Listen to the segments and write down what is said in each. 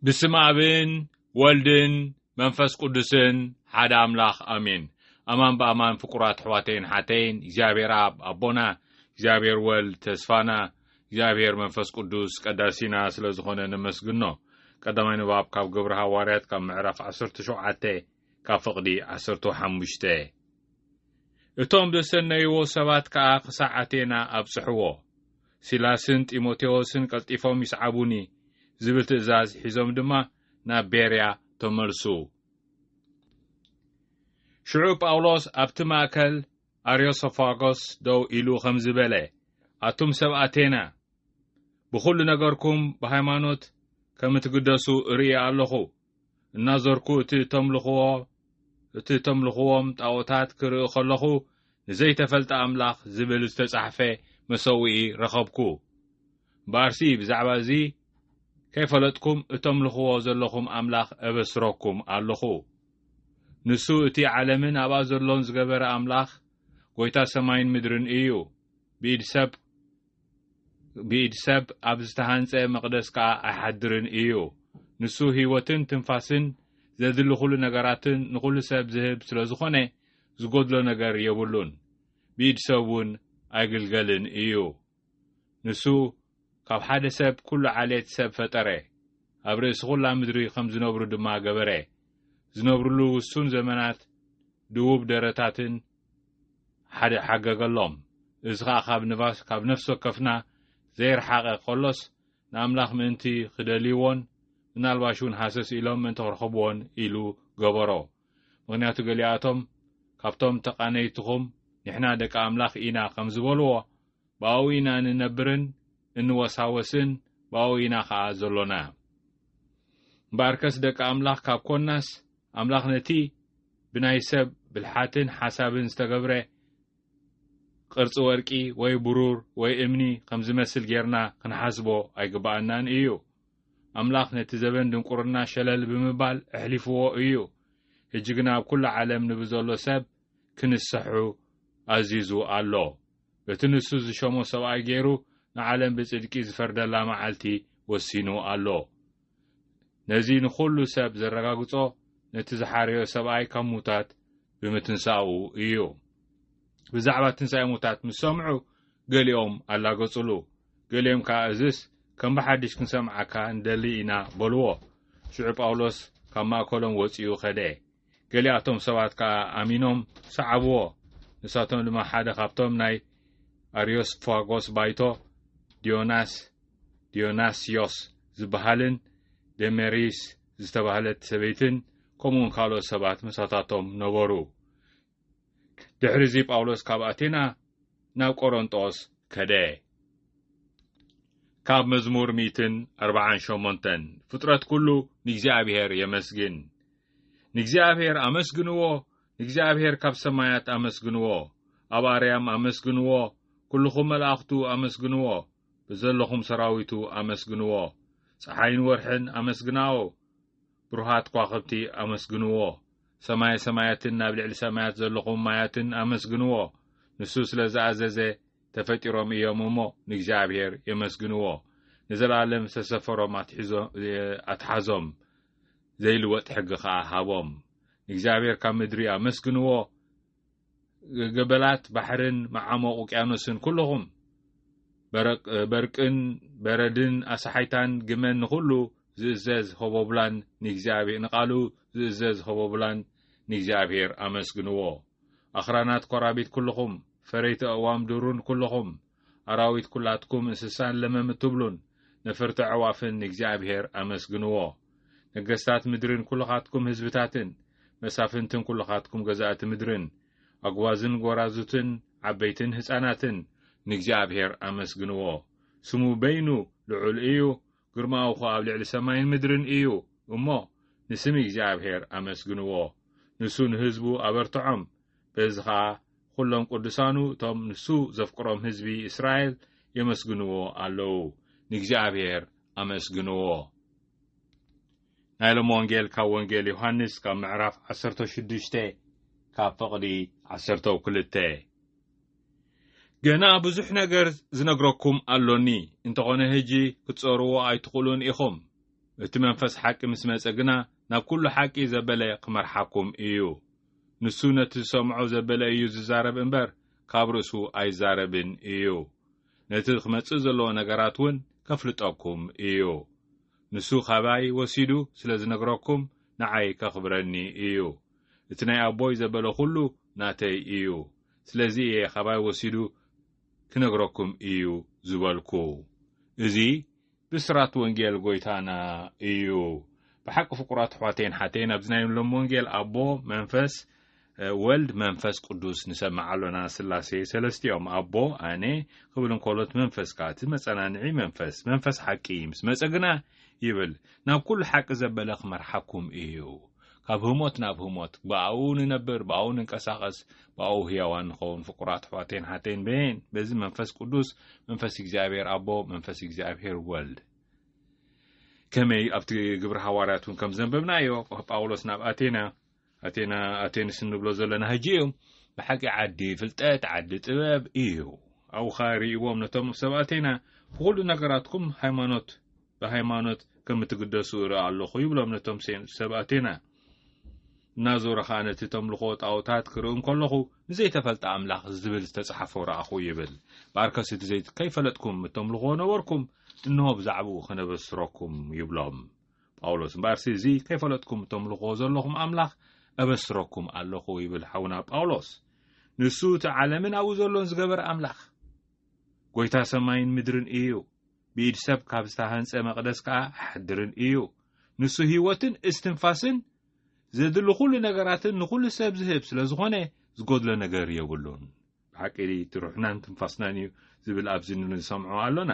ብስም ኣብን ወልድን መንፈስ ቅዱስን ሓደ ኣምላኽ ኣሜን። ኣማን ብኣማን ፍቁራት ኣሕዋተይን ሓተይን፣ እግዚኣብሔር ኣብ ኣቦና፣ እግዚኣብሔር ወልድ ተስፋና፣ እግዚኣብሔር መንፈስ ቅዱስ ቀዳሲና ስለ ዝኾነ ነመስግኖ። ቀዳማይ ንባብ ካብ ግብሪ ሃዋርያት ካብ ምዕራፍ ዓሰርተ ሸውዓተ ካብ ፍቕዲ ዓሰርተ ሓሙሽተ። እቶም ዘሰነይዎ ሰባት ከኣ ክሳዕ ኣቴና ኣብጽሕዎ። ሲላስን ጢሞቴዎስን ቀልጢፎም ይስዓቡኒ ዝብል ትእዛዝ ሒዞም ድማ ናብ ቤርያ ተመልሱ። ሽዑ ጳውሎስ ኣብቲ ማእከል ኣርዮሶፋጎስ ደው ኢሉ ከምዚ በለ፣ ኣቱም ሰብ ኣቴና፣ ብኹሉ ነገርኩም ብሃይማኖት ከም እትግደሱ እርኢ ኣለኹ። እናዞርኩ እቲ ተምልኽዎ፣ እቲ ተምልኽዎም ጣኦታት ክርኢ ከለኹ፣ ንዘይተፈልጠ ኣምላኽ ዝብል ዝተጻሕፈ መሰውኢ ረኸብኩ። እምበኣርሲ ብዛዕባ እዚ ከይፈለጥኩም እተምልኽዎ ዘለኹም ኣምላኽ እበስረኩም ኣለኹ። ንሱ እቲ ዓለምን ኣብኣ ዘሎን ዝገበረ ኣምላኽ፣ ጐይታ ሰማይን ምድርን እዩ። ብኢድ ሰብ፣ ብኢድ ሰብ ኣብ ዝተሃንጸ መቕደስ ከኣ ኣይሓድርን እዩ። ንሱ ህይወትን ትንፋስን ዘድሊ ኹሉ ነገራትን ንኹሉ ሰብ ዝህብ ስለ ዝኾነ፣ ዝጎድሎ ነገር የብሉን። ብኢድ ሰብ እውን ኣይግልገልን እዩ። ንሱ ካብ ሓደ ሰብ ኩሉ ዓሌት ሰብ ፈጠረ። ኣብ ርእሲ ኩላ ምድሪ ከም ዝነብሩ ድማ ገበረ። ዝነብርሉ ውሱን ዘመናት ድውብ ደረታትን ሓደ ሓገገሎም። እዚ ኸኣ ካብ ንባስ፣ ካብ ነፍሲ ወከፍና ዘይረሓቐ ከሎስ፣ ንኣምላኽ ምእንቲ ክደልይዎን ምናልባሽ እውን ሃሰስ ኢሎም ምእንቲ ክረኽብዎን ኢሉ ገበሮ። ምኽንያቱ ገሊኣቶም ካብቶም ተቓነይትኹም ንሕና ደቂ ኣምላኽ ኢና ከም ዝበልዎ፣ ብኣኡ ኢና ንነብርን እንወሳወስን፣ ብኣኡ ኢና ኸኣ ዘሎና። እምበኣርከስ ደቂ ኣምላኽ ካብ ኮንናስ፣ ኣምላኽ ነቲ ብናይ ሰብ ብልሓትን ሓሳብን ዝተገብረ ቅርጺ ወርቂ ወይ ብሩር ወይ እምኒ ከም ዝመስል ጌርና ክንሓስቦ ኣይግብኣናን እዩ። ኣምላኽ ነቲ ዘበን ድንቁርና ሸለል ብምባል ኣሕሊፍዎ እዩ። ሕጂ ግና ኣብ ኩሉ ዓለም ንብዘሎ ሰብ ክንስሑ ኣዚዙ ኣሎ። በቲ ንሱ ዝሸሞ ሰብኣይ ገይሩ ንዓለም ብጽድቂ ዝፈርደላ መዓልቲ ወሲኑ ኣሎ። ነዚ ንኹሉ ሰብ ዘረጋግጾ ነቲ ዝሓረዮ ሰብኣይ ካብ ሙታት ብምትንሳኡ እዩ። ብዛዕባ ትንሳኤ ሙታት ምስ ሰምዑ ገሊኦም ኣላገጹሉ። ገሊኦም ከኣ እዝስ ከም ብሓድሽ ክንሰምዓካ ንደሊ ኢና በልዎ። ሽዑ ጳውሎስ ካብ ማእከሎም ወጺኡ ኸደ። ገሊኣቶም ሰባት ከኣ ኣሚኖም ሰዓብዎ። ንሳቶም ድማ ሓደ ካብቶም ናይ ኣርዮስፋጎስ ባይቶ ዲዮናስ፣ ዲዮናስዮስ ዝበሃልን ደሜሪስ ዝተባህለት ሰበይትን ከምኡውን ካልኦት ሰባት ምሳታቶም ነበሩ። ድሕሪ እዚ ጳውሎስ ካብ ኣቴና ናብ ቆሮንጦስ ከደ። ካብ መዝሙር ሚእትን ኣርባዓን ሸሞንተን። ፍጥረት ኩሉ ንእግዚኣብሔር የመስግን። ንእግዚኣብሔር ኣመስግንዎ፣ ንእግዚኣብሔር ካብ ሰማያት ኣመስግንዎ፣ ኣብ ኣርያም ኣመስግንዎ፣ ኩልኹም መላእኽቱ ኣመስግንዎ፣ ብዘለኹም ሰራዊቱ ኣመስግንዎ። ጸሓይን ወርሕን ኣመስግናዎ፣ ብሩሃት ኳኽብቲ ኣመስግንዎ። ሰማየ ሰማያትን ናብ ልዕሊ ሰማያት ዘለኹም ማያትን ኣመስግንዎ። ንሱ ስለ ዝኣዘዘ ተፈጢሮም እዮም እሞ ንእግዚኣብሔር የመስግንዎ። ንዘለኣለም ዝተሰፈሮም ኣትሒዞ-፣ ኣትሓዞም፣ ዘይልወጥ ሕጊ ኸኣ ሃቦም። ንእግዚኣብሔር ካብ ምድሪ ኣመስግንዎ። ገበላት ባሕርን መዓሙቕ ውቅያኖስን ኩልኹም፣ በረቅ-፣ በርቅን በረድን ኣሳሓይታን ግመን ንኹሉ ዝእዘዝ ሆቦብላን ንእግዚኣብሔር፣ ንቓሉ ዝእዘዝ ሆቦብላን ንእግዚኣብሔር ኣመስግንዎ። ኣኽራናት ኮራቢት ኩልኹም፣ ፈረይቲ ኣእዋም ዱሩን ኩልኹም፣ ኣራዊት ኩላትኩም እንስሳን ለመም እትብሉን ነፈርቲ ኣዕዋፍን ንእግዚኣብሔር ኣመስግንዎ። ነገስታት ምድርን ኩልኻትኩም ህዝብታትን፣ መሳፍንትን ኩልኻትኩም ገዛእቲ ምድርን፣ ኣግዋዝን ጐራዙትን ዓበይትን ህፃናትን ንእግዚኣብሔር ኣመስግንዎ። ስሙ በይኑ ልዑል እዩ፣ ግርማኡ ኸኣ ኣብ ልዕሊ ሰማይን ምድርን እዩ። እሞ ንስም እግዚኣብሔር ኣመስግንዎ። ንሱ ንህዝቡ ኣበርትዖም። በዚ ኸኣ ኹሎም ቅዱሳኑ፣ እቶም ንሱ ዘፍቅሮም ህዝቢ እስራኤል የመስግንዎ ኣለዉ። ንእግዚኣብሔር ኣመስግንዎ። ናይ ሎሚ ወንጌል ካብ ወንጌል ዮሃንስ ካብ ምዕራፍ ዓሰርተ ሽዱሽተ ካብ ፍቕዲ ዓሰርተ ክልተ። ገና ብዙሕ ነገር ዝነግረኩም ኣሎኒ፣ እንተኾነ ህጂ ክትጾርዎ ኣይትኽእሉን ኢኹም። እቲ መንፈስ ሓቂ ምስ መጸ ግና ናብ ኩሉ ሓቂ ዘበለ ክመርሓኩም እዩ። ንሱ ነቲ ዝሰምዖ ዘበለ እዩ ዝዛረብ እምበር ካብ ርእሱ ኣይዛረብን እዩ። ነቲ ክመጽእ ዘለዎ ነገራት እውን ከፍልጠኩም እዩ። ንሱ ካባይ ወሲዱ ስለ ዝነግረኩም ንዓይ ከኽብረኒ እዩ። እቲ ናይ ኣቦይ ዘበለ ኩሉ ናተይ እዩ። ስለዚ እየ ካባይ ወሲዱ ክነግረኩም እዩ ዝበልኩ። እዚ ብስራት ወንጌል ጎይታና እዩ። ብሓቂ ፍቁራት ኣሕዋተይን ሓተይን፣ ኣብዚ ናይ ሎም ወንጌል ኣቦ መንፈስ፣ እ፣ ወልድ መንፈስ ቅዱስ ንሰምዕ ኣሎና። ስላሴ ሰለስቲኦም፣ ኣቦ፣ ኣነ ክብል እንከሎ፣ እቲ መንፈስ ከኣ እቲ መጸናንዒ መንፈስ፣ መንፈስ ሓቂ ምስ መጸ ግና ይብል፣ ናብ ኩሉ ሓቂ ዘበለ ክመርሓኩም እዩ። ካብ ህሞት ናብ ህሞት ብኣኡ ንነብር፣ ብኣኡ ንንቀሳቐስ፣ ብኣኡ ህያዋን ንኸውን። ፍቁራት ኣሕዋተይን ሓተይን፣ በየን? በዚ መንፈስ ቅዱስ፣ መንፈስ እግዚኣብሔር ኣቦ፣ መንፈስ እግዚኣብሔር ወልድ። ከመይ ኣብቲ ግብሪ ሃዋርያት እውን ከም ዘንበብናዮ፣ ጳውሎስ ናብ ኣቴና፣ ኣቴና፣ ኣቴንስ እንብሎ ዘለና ሕጂ እዩ። ብሓቂ ዓዲ ፍልጠት፣ ዓዲ ጥበብ እዩ። ኣብኡ ኸኣ ርእይዎም ነቶም ሰብ ኣቴና፣ ብኹሉ ነገራትኩም ሃይማኖት፣ ብሃይማኖት ከም እትግደሱ እርኢ ኣለኹ ይብሎም ነቶም ሴ-፣ ሰብ ኣቴና። እናዞረ ኸኣ ነቲ ተምልኾ ጣዖታት ክርኢ እንከለኹ፣ ንዘይተፈልጠ ኣምላኽ ዝብል ዝተጻሕፎ ረኣኹ ይብል። ብኣርከስ እቲ ዘይ-፣ ከይፈለጥኩም እተምልኽዎ ነበርኩም፣ እንሆ ብዛዕባኡ ክነበስረኩም ይብሎም ጳውሎስ። እምበኣርሲ እዚ ከይፈለጥኩም እተምልኽዎ ዘለኹም ኣምላኽ እበስረኩም ኣለኹ ይብል ሓውና ጳውሎስ። ንሱ እቲ ዓለምን ኣብኡ ዘሎን ዝገበረ ኣምላኽ፣ ጎይታ ሰማይን ምድርን እዩ። ብኢድ ሰብ ካብ ዝተሃንጸ መቕደስ ከኣ ኣይሓድርን እዩ። ንሱ ህይወትን እስትንፋስን ዘድሊ ኩሉ ነገራትን ንኹሉ ሰብ ዝህብ ስለ ዝኾነ ዝጎድሎ ነገር የብሉን። ብሓቂ እቲ ሩሕናን ትንፋስናን እዩ ዝብል ኣብዚ ንሰምዖ ኣሎና።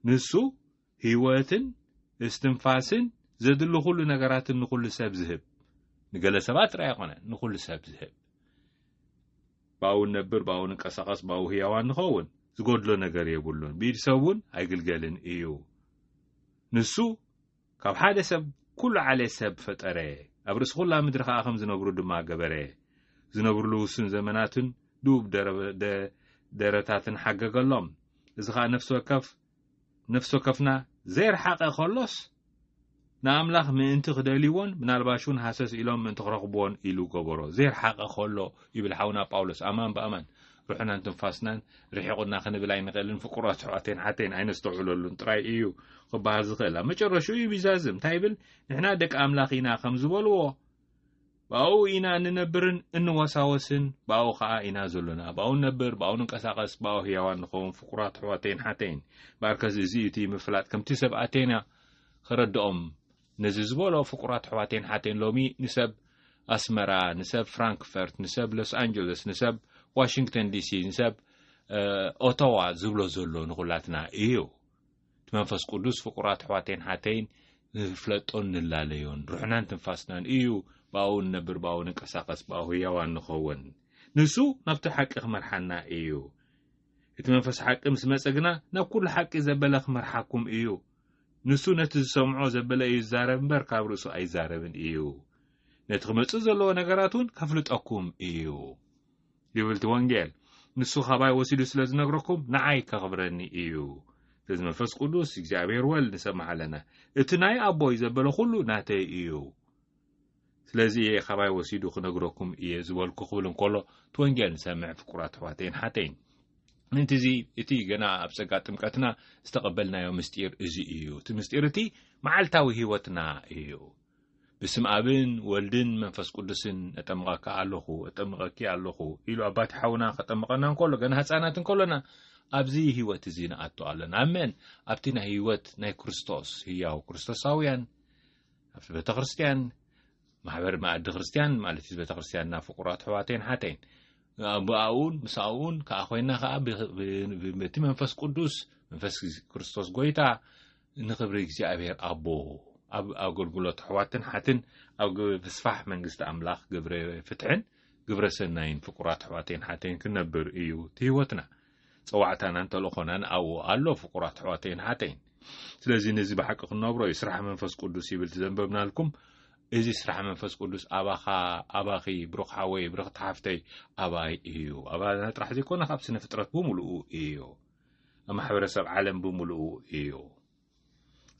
ንሱ ህይወትን እስትንፋስን ዘድሊ ኩሉ ነገራትን ንኹሉ ሰብ ዝህብ፣ ንገለ ሰባት ጥራይ ኣይኮነን፣ ንኹሉ ሰብ ዝህብ። ብኣኡ ንነብር፣ ብኣኡ ንንቀሳቐስ፣ ብኣኡ ህያዋን ንኸውን፣ ዝጎድሎ ነገር የብሉን። ብኢድ ሰብ እውን ኣይግልገልን እዩ። ንሱ ካብ ሓደ ሰብ ኩሉ ዓሌት ሰብ ፈጠረ፣ ኣብ ርእሲ ኩላ ምድሪ ኸኣ ከም ዝነብሩ ድማ ገበረ። ዝነብርሉ ውሱን ዘመናትን ድቡብ ደረ-፣ ደ-፣ ደረታትን ሓገገሎም። እዚ ኸኣ ነፍሲ ወከፍ፣ ነፍሲ ወከፍና ዘይረሓቐ ኸሎስ፣ ንኣምላኽ ምእንቲ ክደልይዎን ምናልባሽ እውን ሃሰስ ኢሎም ምእንቲ ክረኽብዎን ኢሉ ገበሮ። ዘይረሓቐ ኸሎ ይብል ሓውና ጳውሎስ፣ ኣማን ብኣማን ሩሕናን ትንፋስናን ርሒቑና ክንብል ኣይንኽእልን። ፍቁራት ኣሕዋተይን ሓተይን፣ ኣይነስተውዕለሉን ጥራይ እዩ ክበሃል ዝኽእል። ኣብ መጨረሽኡ እዩ ቢዛዝም። እንታይ ይብል? ንሕና ደቂ ኣምላኽ ኢና ከም ዝበልዎ፣ ብኣኡ ኢና እንነብርን እንወሳወስን፣ ብኣኡ ኸኣ ኢና ዘሎና። ብኣኡ ንነብር፣ ብኣኡ ንንቀሳቐስ፣ ብኣኡ ህያዋን ንኸውን። ፍቁራት ኣሕዋተይን ሓተይን፣ ባርከስ እዚ እቲ ምፍላጥ ከምቲ ሰብ ኣቴና ክረድኦም ነዚ ዝበሎ፣ ፍቁራት ኣሕዋተይን ሓተይን፣ ሎሚ ንሰብ ኣስመራ፣ ንሰብ ፍራንክፈርት፣ ንሰብ ሎስ ኣንጀለስ፣ ንሰብ ዋሽንግተን ዲሲ፣ ንሰብ፣ እ፣ ኦቶዋ ዝብሎ ዘሎ ንኹላትና እዩ። እቲ መንፈስ ቅዱስ ፍቁራት ኣሕዋተይን ሓተይን ንፍለጦን ንላለዮን፣ ሩሕናን ትንፋስናን እዩ። ብኣኡ ንነብር፣ ብኣኡ ንንቀሳቐስ፣ ብኣኡ ህያዋን ንኸውን። ንሱ ናብቲ ሓቂ ክመርሓና እዩ። እቲ መንፈስ ሓቂ ምስ መጸ ግና ናብ ኩሉ ሓቂ ዘበለ ክመርሓኩም እዩ። ንሱ ነቲ ዝሰምዖ ዘበለ እዩ ዝዛረብ እምበር ካብ ርእሱ ኣይዛረብን እዩ። ነቲ ክመጽእ ዘለዎ ነገራት እውን ከፍልጠኩም እዩ። ይብል እቲ ወንጌል። ንሱ ኻባይ ወሲዱ ስለ ዝነግረኩም ንዓይ ከኽብረኒ እዩ። ስለዚ መንፈስ ቅዱስ እግዚኣብሔር ወልድ ንሰምዕ ኣለና። እቲ ናይ ኣቦይ ዘበለ ኩሉ ናተይ እዩ። ስለዚ እየ ኻባይ ወሲዱ ክነግረኩም እየ ዝበልኩ ክብል እንከሎ እቲ ወንጌል ንሰምዕ ፍቁራት ኣሕዋተይን ሓተይን። ምእንቲ እዚ እቲ ገና ኣብ ጸጋ ጥምቀትና ዝተቐበልናዮ ምስጢር እዚ እዩ። እቲ ምስጢር እቲ መዓልታዊ ህይወትና እዩ። ብስም ኣብን ወልድን መንፈስ ቅዱስን እጠምቐካ ኣለኹ፣ እጠምቐኪ ኣለኹ ኢሉ ኣባቲ ሓውና ከጠምቐና እንከሎ፣ ገና ህጻናት እንከሎና ኣብዚ ህይወት እዚ ንኣቱ ኣለና። ኣመን። ኣብቲ ናይ ህይወት ናይ ክርስቶስ፣ ህያው ክርስቶሳውያን፣ ኣብቲ ቤተ ክርስቲያን፣ ማሕበር መኣዲ ክርስቲያን ማለት እዩ፣ ቤተ ክርስቲያንና ፍቁራት ኣሕዋተይን ሓተይን፣ ብኣኡን ምስኣኡን ከኣ ኮይና ከኣ ብ-፣ ብ-፣ ብ-፣ በቲ መንፈስ ቅዱስ፣ መንፈስ ክርስቶስ ጎይታ፣ ንኽብሪ እግዚኣብሔር ኣቦ፣ ኣብ ኣገልግሎት ኣሕዋትን ሓትን፣ ኣብ ግብሪ ምስፋሕ መንግስቲ ኣምላኽ፣ ግብሪ ፍትሕን ግብረ ሰናይን ፍቁራት ኣሕዋተይን ሓተይን ክንነብር እዩ እቲ ህይወትና። ጸዋዕታናን ተልእኾናን ኣብኡ ኣሎ፣ ፍቁራት ኣሕዋተይን ሓተይን። ስለዚ ነዚ ብሓቂ ክንነብሮ እዩ። ስራሕ መንፈስ ቅዱስ ይብል እቲ ዘንበብናልኩም። እዚ ስራሕ መንፈስ ቅዱስ ኣባኻ፣ ኣባኺ፣ ብሩኽ ሓወይ፣ ብርኽቲ ሓፍተይ፣ ኣባይ እዩ። ኣባና ጥራሕ ዘይኮነ፣ ካብ ስነ ፍጥረት ብምሉኡ እዩ። ኣብ ማሕበረሰብ ዓለም ብምሉኡ እዩ።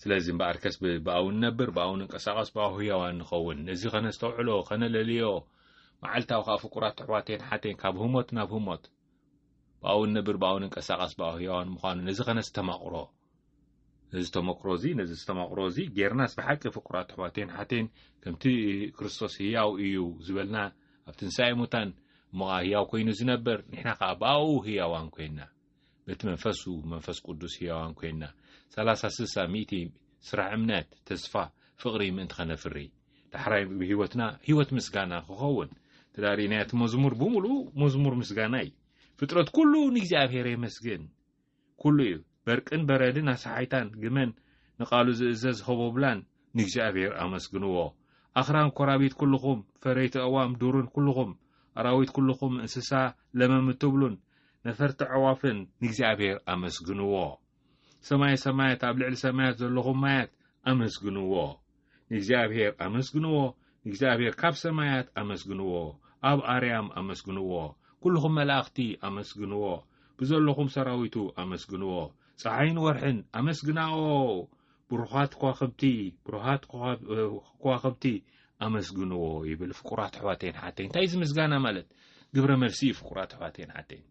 ስለዚ እምበኣርከስ ብ-፣ ብኣው ንነብር፣ ብኣው ንንቀሳቐስ፣ ብኣው ህያዋን ንኸውን። ነዚ ኸነስተውዕሎ፣ ኸነለልዮ፣ መዓልታዊ ኸኣ ፍቁራት ኣሕዋተይን ሓተይን ካብ ህሞት ናብ ህሞት ብኣው ንነብር፣ ብኣው ንንቀሳቐስ፣ ብኣው ህያዋን ምዃኑ ነዚ ኸነስተማቕሮ። ነዚ ተመክሮ እዚ፣ ነዚ ዝተማቕሮ እዚ ጌርናስ ብሓቂ ፍቁራት ኣሕዋተይን ሓተይን ከምቲ ክርስቶስ ህያው እዩ ዝበልና ኣብ ትንሳኤ ሙታን እሞ ኸኣ ህያው ኮይኑ ዝነብር፣ ንሕና ኸኣ ብኣኡ ህያዋን ኮይንና። በቲ መንፈሱ፣ መንፈስ ቅዱስ ህያዋን ኮይንና። ሰላሳ፣ ስሳ፣ ሚእቲ ስራሕ እምነት፣ ተስፋ፣ ፍቕሪ ምእንቲ ኸነፍሪ። ዳሕራይ ብህይወትና ህይወት ምስጋና ክኸውን። ተዳሪእናዮ እቲ መዝሙር ብምሉኡ መዝሙር ምስጋና እዩ። ፍጥረት ኩሉ ንእግዚኣብሔር የመስግን። ኩሉ እዩ። በርቅን በረድን ኣሰሓይታን ግመን ንቓሉ ዝእዘዝ ሆቦብላን ንእግዚኣብሔር ኣመስግንዎ። ኣኽራን ኮራቢት ኩልኹም፣ ፈረይቲ ኣእዋም ዱርን ኩልኹም፣ ኣራዊት ኩልኹም፣ እንስሳ ለመም እትብሉን ነፈርቲ ኣዕዋፍን ንእግዚኣብሔር ኣመስግንዎ። ሰማየ ሰማያት፣ ኣብ ልዕሊ ሰማያት ዘለኹም ማያት ኣመስግንዎ። ንእግዚኣብሔር ኣመስግንዎ። ንእግዚኣብሔር ካብ ሰማያት ኣመስግንዎ። ኣብ ኣርያም ኣመስግንዎ። ኩልኹም መላእኽቲ ኣመስግንዎ። ብዘለኹም ሰራዊቱ ኣመስግንዎ። ጸሓይን ወርሕን ኣመስግናኦ። ብሩኻት ከዋኽብቲ፣ ብሩኻት ከዋ-፣ ከዋኽብቲ ኣመስግንዎ ይብል። ፍቁራት ኣሕዋተይን ሓተይን፣ እንታይ እዚ ምስጋና ማለት? ግብረ መልሲ እዩ። ፍቁራት ኣሕዋተይን ሓተይን፣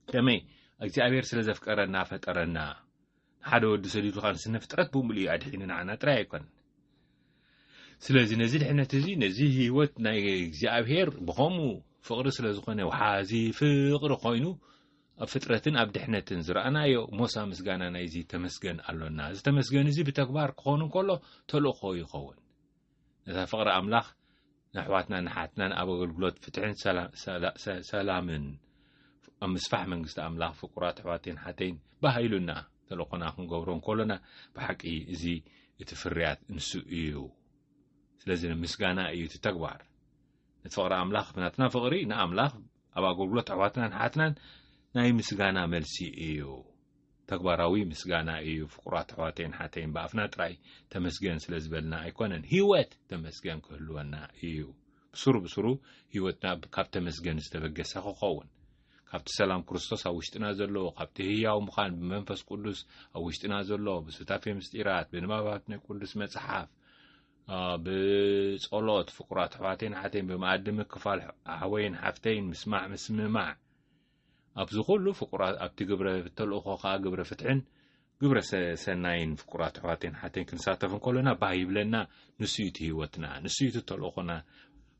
ከመይ እግዚኣብሔር ስለ ዘፍቀረና ፈጠረና። ሓደ ወዲ ሰዲዱ ኻን ስነ ፍጥረት ብምሉእ እዩ ኣድሒኑ፣ ንዓና ጥራይ ኣይኮነን። ስለዚ ነዚ ድሕነት እዚ፣ ነዚ ህይወት ናይ እግዚኣብሔር ብኸምኡ ፍቕሪ ስለ ዝኾነ፣ ወሓዚ ፍቕሪ ኮይኑ ኣብ ፍጥረትን ኣብ ድሕነትን ዝረኣናዮ ሞሳ ምስጋና ናይዚ ተመስገን ኣሎና። እዚ ተመስገን እዚ ብተግባር ክኸውን እንከሎ ተልእኾ ይኸውን። ነታ ፍቕሪ ኣምላኽ ንኣሕዋትናን ንሓትናን ኣብ ኣገልግሎት ፍትሕን ሰላ-፣ ሰላ-፣ ሰ-፣ ሰላምን ኣብ ምስፋሕ መንግስቲ ኣምላኽ ፍቁራት ኣሕዋተይን ሓተይን ባህ ኢሉና ተልእኾና ክንገብሮ እንከሎና፣ ብሓቂ እዚ እቲ ፍርያት ንሱ እዩ። ስለዚ ንምስጋና እዩ እቲ ተግባር። ነቲ ፍቕሪ ኣምላኽ፣ ናትና ፍቕሪ ንኣምላኽ ኣብ ኣገልግሎት ኣሕዋትናን ሓትናን ናይ ምስጋና መልሲ እዩ። ተግባራዊ ምስጋና እዩ። ፍቁራት ኣሕዋተይን ሓተይን፣ ብኣፍና ጥራይ ተመስገን ስለ ዝበልና ኣይኮነን፣ ህይወት ተመስገን ክህልወና እዩ። ብስሩ ብስሩ ህይወትና ካብ ተመስገን ዝተበገሰ ክኸውን፣ ካብቲ ሰላም ክርስቶስ ኣብ ውሽጥና ዘሎ፣ ካብቲ ህያው ምዃን ብመንፈስ ቅዱስ ኣብ ውሽጥና ዘሎ፣ ብሱታፌ ምስጢራት፣ ብንባባት ናይ ቅዱስ መጽሓፍ፣ አ፣ ብጸሎት፣ ፍቁራት ኣሕዋተይን ሓተይን፣ ብመኣዲ ምክፋል፣ ኣሕወይን ሓፍተይን ምስማዕ ምስምማዕ፣ ኣብዚ ኩሉ ፍቁራት፣ ኣብቲ ግብረ ተልእኾ ከኣ ግብረ ፍትሕን ግብረ ሰ-፣ ሰናይን ፍቁራት ኣሕዋተይን ሓተይን ክንሳተፍ እንከሎና ባህ ይብለና። ንሱ እዩ እቲ ህይወትና፣ ንሱ እዩ እቲ ተልእኾና።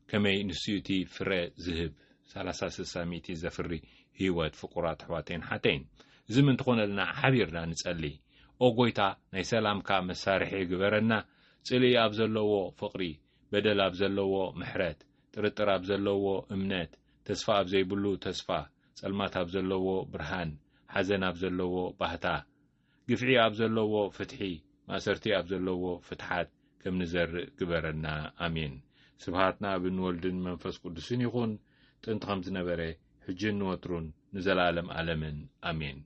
ከመይ ንሱ እዩ እቲ ፍረ ዝህብ፣ ሰላሳ፣ ስሳ፣ ሚእቲ ዘፍሪ ህይወት ፍቁራት ኣሕዋተይን ሓተይን። እዚ ምእንቲ ኾነልና ሓቢርና ንጸሊ። ኦ ጎይታ፣ ናይ ሰላምካ መሳርሒ ግበረና። ጽልኢ ኣብ ዘለዎ ፍቕሪ፣ በደል ኣብ ዘለዎ ምሕረት፣ ጥርጥር ኣብ ዘለዎ እምነት፣ ተስፋ ኣብ ዘይብሉ ተስፋ፣ ጸልማት ኣብ ዘለዎ ብርሃን፣ ሓዘን ኣብ ዘለዎ ባህታ፣ ግፍዒ ኣብ ዘለዎ ፍትሒ፣ ማእሰርቲ ኣብ ዘለዎ ፍትሓት ከም ንዘርእ ግበረና። ኣሜን። ስብሃት ንኣብን ወልድን መንፈስ ቅዱስን ይኹን፣ ጥንቲ ከም ዝነበረ፣ ሕጅን ንወትሩን ንዘለኣለም ኣለምን። ኣሜን።